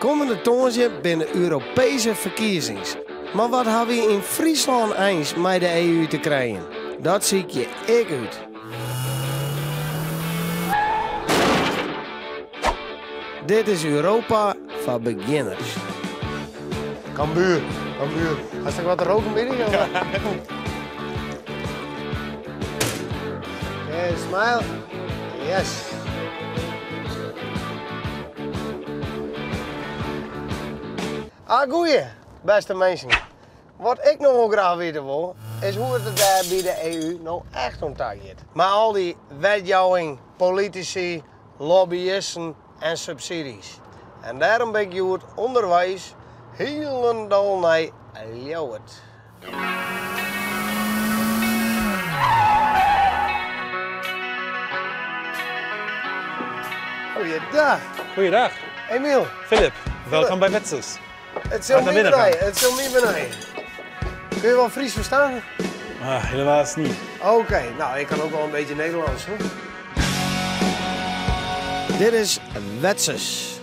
Kommende tongersdei binne Europeeske ferkiezings. Mar wat ha wy yn Fryslân eins mei de EU te krijen? Dat sykje ik út. Dit is Europa foar begjinners. Cambuur, Cambuur. Hast ek wat te roken by dy? Hey, smile. Yes. Ah, goeie, bêste minsken. Wat ik noch wol graach witte wol, is hoe't it dêr by de EU no echt oan ta giet. Mei al dy wetjouwing, politisy, lobbyisten en subsydzjes. En dêrom bin ik hjoed ûnderweis hielendal nei Ljouwert. Goeiedag. Goeiedag. Emiel. Philip, welkom by Wetsus. It sil my benije, it sil my benije. Kun je wel Fries verstaan? Ah, helaas niet. Oké, nou ik kan ook wel een beetje Nederlands hoor. Dit is Wetsus.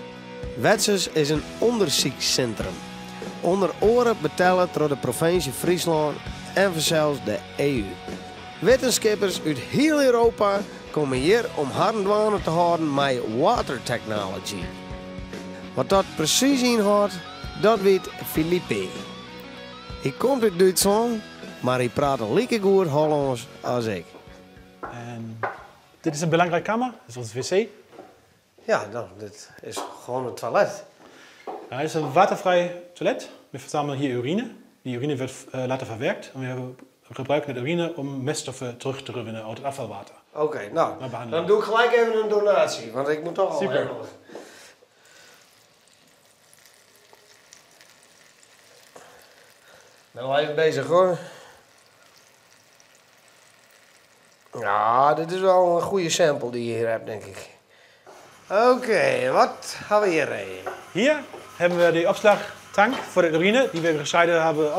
Wetsus is in ûndersykssintrum. Under oare betelle troch de provinsje Fryslân en fansels de EU. Wittenskippers út hiel Europa komme hjir om harren dwaande te hâlden mei water technology. Wat dat presys ynhâldt, dat wit Filipe. Hy komt út Dútslân, mar hy praat like goed Hollânsk as ik. En dit is een belangrijke kamer, dat is ons wc. Ja, nou, dit is gewoon een toilet. Ja, het is een watervrij toilet. We verzamelen hier urine. Die urine wordt later verwerkt en we gebruiken de urine om meststoffen terug te gewinnen uit het afvalwater. Oké, nou, dan doe ik gelijk even een donatie, want ik moet toch al Super. helemaal. Ik ben al even bezig hoor. Ja, dit is wel een goede sample die je hier hebt, denk ik. Oké, wat hebben we hier? Hier hebben we de opslagtank voor de urine die we gescheiden hebben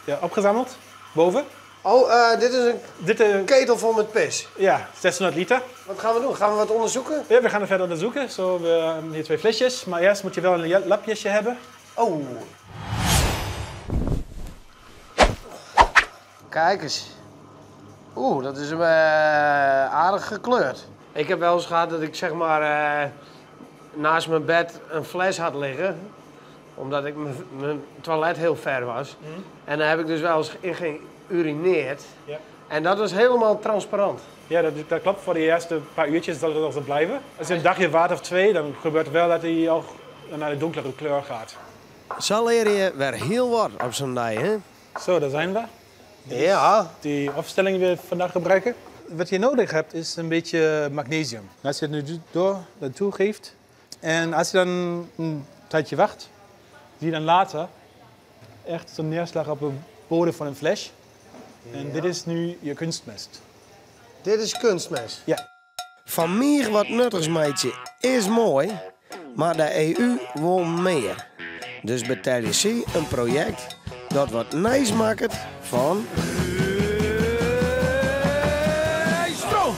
ja, opgezameld. Boven. Oh, dit is een Dit, ketel vol met pis. ja, 600 liter. Wat gaan we doen? Gaan we wat onderzoeken? Ja, we gaan er verder onderzoeken. Zo, we hebben hier twee flesjes. Maar eerst moet je wel een lapje hebben. Oh. Kijk eens. Oeh, dat is aardig gekleurd. Ik heb wel eens gehad dat ik naast mijn bed een fles had liggen. Omdat ik mijn toilet heel ver was. En daar heb ik dus wel eens in geürineerd. En dat was helemaal transparant. Ja, dat klopt. Voor de eerste paar uurtjes zal het nog zo blijven. Als je een dagje waart of twee, dan gebeurt het wel dat hij ook naar de donkere kleur gaat. Zo leer je weer heel wat op zo'n dag, hè? Zo, daar zijn we. Die opstelling die we vandaag gebruiken. Wat je nodig hebt is een beetje magnesium. Als je het nu door naartoe geeft en als je dan een tijdje wacht, zie je dan later echt zo'n neerslag op de bodem van een fles. En dit is nu je kunstmest. Dit is kunstmest? Ja. Fan miich wat nuttichs meitsje is moai, mar de EU wol mear. Dus betelje sy in projekt dat wat nijs makket fan stroom.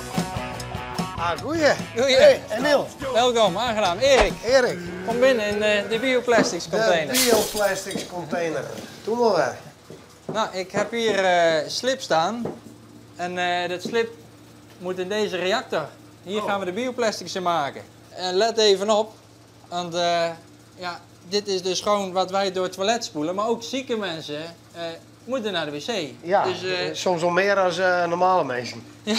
Ah, goeie. Goeie. Hey, Emiel. Welkom, aangenaam. Erik. Erik. Kom binnen in de bioplastics container. De bioplastics container. Doe maar weer. Nou, ik heb hier slib staan. En dat slib moet in deze reactor. Hier gaan we de bioplastics in maken. En let even op, want dit is dus gewoon wat wij door het toilet spoelen. Maar ook zieke mensen moeten naar de wc. Ja, dus soms wel meer dan normale mensen. Ja.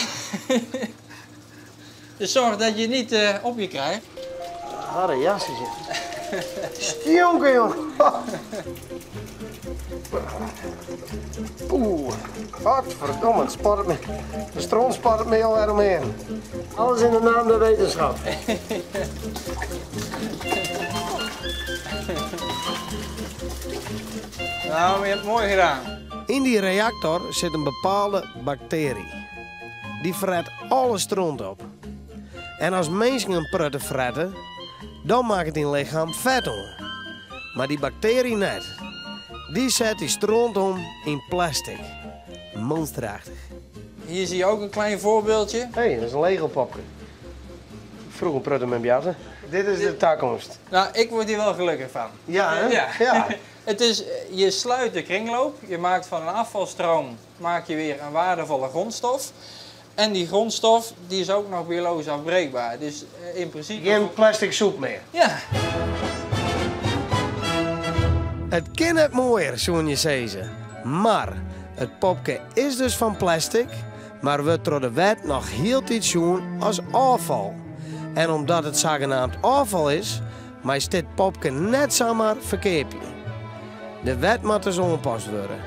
Dus zorg dat je het niet op je krijgt. Wat een jasje zit. Stionken, joh. Oeh, godverdomme, het spat me. De stront spat het me al eromheen. Alles in de naam der wetenschap. Nou, maar je hebt het mooi gedaan. In die reactor zit een bepaalde bacterie. Die fret alle stront op. En als mensen een prutte fretten, dan maakt het in lichaam vet om. Maar die bacterie net. Die zet die stront om in plastic. Monsterachtig. Hier zie je ook een klein voorbeeldje. Hé, hey, dat is een Lego popje. Vroeger prutte met jassen. Dit is de takomst. Nou, ik word hier wel gelukkig van. Ja, hè? Ja. Ja. Het is, je sluit de kringloop. Je maakt van een afvalstroom maak je weer een waardevolle grondstof. En die grondstof die is ook nog biologisch afbreekbaar. Dus in principe... Geen plastic soep meer. Ja. Het kan het mooier, zo'n je zeggen. Maar het popke is dus van plastic, maar wordt door de wet nog heel iets zien als afval. En omdat het zogenaamd afval is, maar is dit popke net zomaar verkeerd. De wet moet dus aangepast worden.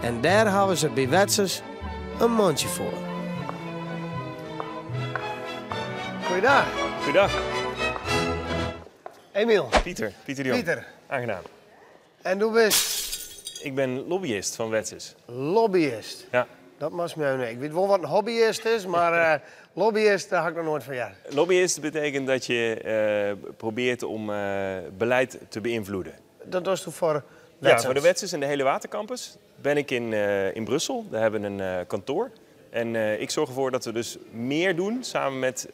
En daar houden ze bij Wetsus een mondje voor. Goeiedag. Goeiedag. Emiel. Pieter. Pieter de Jong. Pieter. Aangenaam. En du bist? Ik ben lobbyist van Wetsus. Lobbyist? Ja. Dat mag me niet. Ik weet wel wat een hobbyist is, maar lobbyist, daar had ik nog nooit van ja. Lobbyist betekent dat je probeert om beleid te beïnvloeden. Dat was toen voor Ja, Wetsus? voor de Wetsus en de hele Watercampus ben ik in Brussel. Daar hebben we een kantoor. En ik zorg ervoor dat we dus meer doen samen met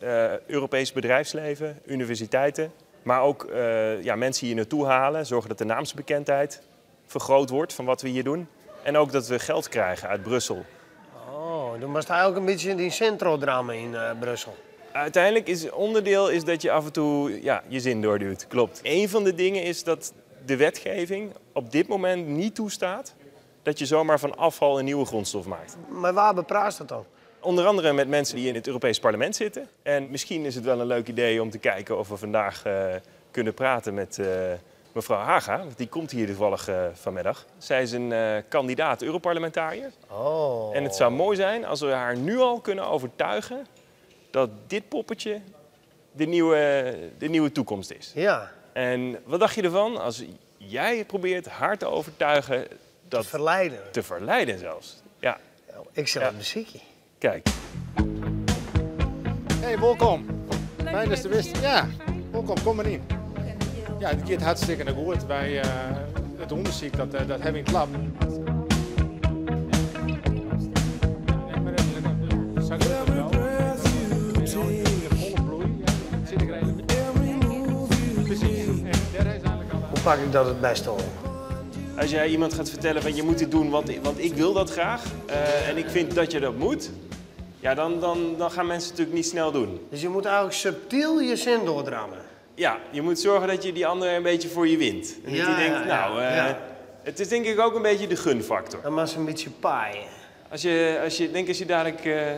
Europees bedrijfsleven, universiteiten. Maar ook mensen hier naartoe halen, zorgen dat de naamsbekendheid vergroot wordt van wat we hier doen. En ook dat we geld krijgen uit Brussel. Oh, dan was het eigenlijk een beetje die centrodrama in Brussel. Uiteindelijk is onderdeel is dat je af en toe, ja, je zin doorduwt, klopt. Een van de dingen is dat de wetgeving op dit moment niet toestaat dat je zomaar van afval een nieuwe grondstof maakt. Maar waar bepraat dat dan? Onder andere met mensen die in het Europees Parlement zitten. En misschien is het wel een leuk idee om te kijken of we vandaag kunnen praten met mevrouw Haga. Want die komt hier toevallig vanmiddag. Zij is een kandidaat Europarlementariër. En het zou mooi zijn als we haar nu al kunnen overtuigen dat dit poppetje de nieuwe toekomst is. En wat dacht je ervan als jij probeert haar te overtuigen dat Te verleiden. Te verleiden zelfs. Ja. Nou, ik zet het muziekje. Kijk. Hey, welkom. Fijn dat je er bent. Ja, welkom. Kom maar in. Ja, het gaat hartstikke goed. Wij het onderzoek, dat hebben we in het lab. Hoe pak ik dat het beste op? Als jij iemand gaat vertellen van je moet dit doen, want ik wil dat graag en ik vind dat je dat moet, ja, dan gaan mensen het natuurlijk niet snel doen. Dus je moet eigenlijk subtiel je zin doordrammen. Ja, je moet zorgen dat je die ander een beetje voor je wint. En dat die denkt, nou, het is denk ik ook een beetje de gunfactor. Dan mag ze een beetje paaien. Als je, als je, denk als je dadelijk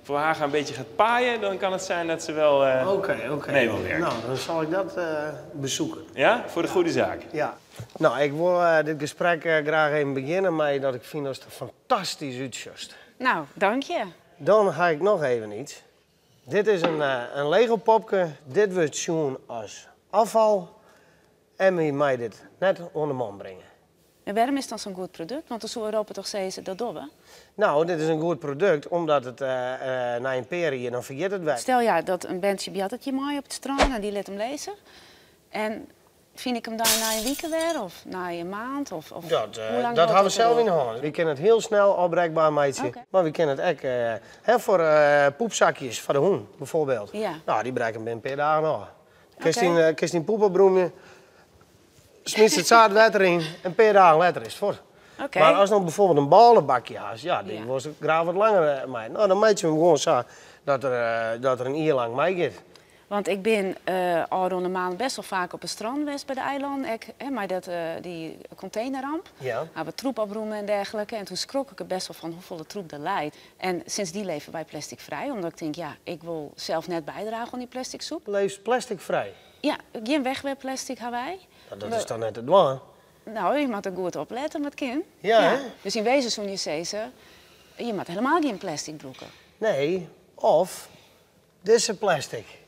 voor Haga een beetje gaat paaien, dan kan het zijn dat ze wel mee wil werken. Nou, dan zal ik dat bezoeken. Ja, voor de goede zaak. Ja. Nou, ik wil dit gesprek graag even beginnen met dat ik vind dat het er fantastisch uitziet. Nou, dank je. Dan ga ik nog even iets. Dit is een Lego popke. Dit wordt zien als afval. En we mij dit net onder de man brengen. En waarom is dat zo'n goed product? Want dan zou Europa toch zeggen dat doen we? Nou, dit is een goed product, omdat het na een periode, dan vergeet het weg. Stel ja, dat een bandje had het je mooi op het strand en die laat hem lezen. En vind ik hem dan na een week weer of na een maand? Of Dat hoe lang loopt hebben we het zelf erop? in de hand. We kunnen het heel snel opbreekbaar maken. Maar we kunnen het ook voor poepzakjes voor de hoen bijvoorbeeld. Nou, die breken binnen een paar dagen nog. Christine poepenbroemje, smiet het zaad water in en een paar dagen later is het voor. Maar als dan bijvoorbeeld een ballenbakje had, ja, die was graag wat langer mee. Nou, dan meet je hem gewoon zo dat er een uur lang mee gaat. Want ik ben al rond de maand best wel vaak op het strand geweest bij de eilanden. Ik, hè, maar dat die containerramp, waar we troep oproemen en dergelijke. En toen schrok ik er best wel van hoeveel de troep er leidt. En sindsdien leven wij plasticvrij, omdat ik denk, ja, ik wil zelf net bijdragen aan die plastic soep. Leef plasticvrij? Ja, geen wegwerpplastic hebben wij. Nou, dat is dan net het dwang. Nou, je moet er goed op letten met kind. Ja, hè? Dus in wezen, zo'n je zei, je moet helemaal geen plastic broeken. Nee, of deze plastic.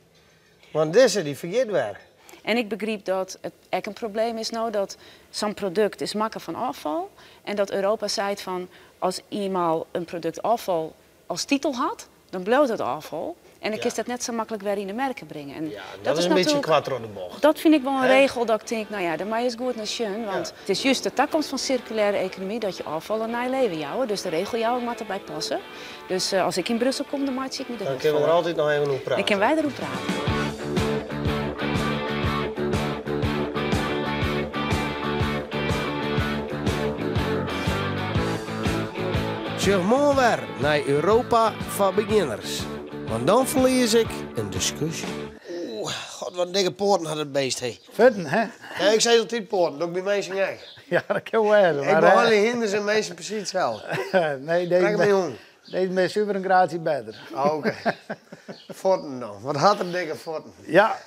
Want deze die vergeet weer. En ik begreep dat het echt een probleem is nou dat zo'n product is makken van afval. En dat Europa zei van als iemand een product afval als titel had, dan bloot het afval. En dan kun je dat net zo makkelijk weer in de merken brengen. En Ja, dat dat is is een beetje natuurlijk kwart rond de bocht. Dat vind ik wel een Hè? regel dat ik denk, nou ja, de mij is goed naar schön. Want het is juist de toekomst van circulaire economie dat je afval en naar leven jouwen. Dus de regel jou moet erbij passen. Dus als ik in Brussel kom, dan maak ik me er Dan goed kunnen we er voor. altijd nog even over praten. Dan kunnen wij erover praten. Sjoch moarn wer nei Europa foar begjinners. Want dan ferlies ik in diskusje. Oeh, god, wat in dikke poaten hat it beest, hé. Fuotten, hè? Ja, ik sis altyd poaten, doch ik by minsken ek. Ja, dat kin wêze. Ik behannelje hynders en minsken presys itselde. Nee, Trek my oan. Dizze binne suver in graadsje better. Oké. Fuotten dan. Wat hat er dikke fuotten. Ja.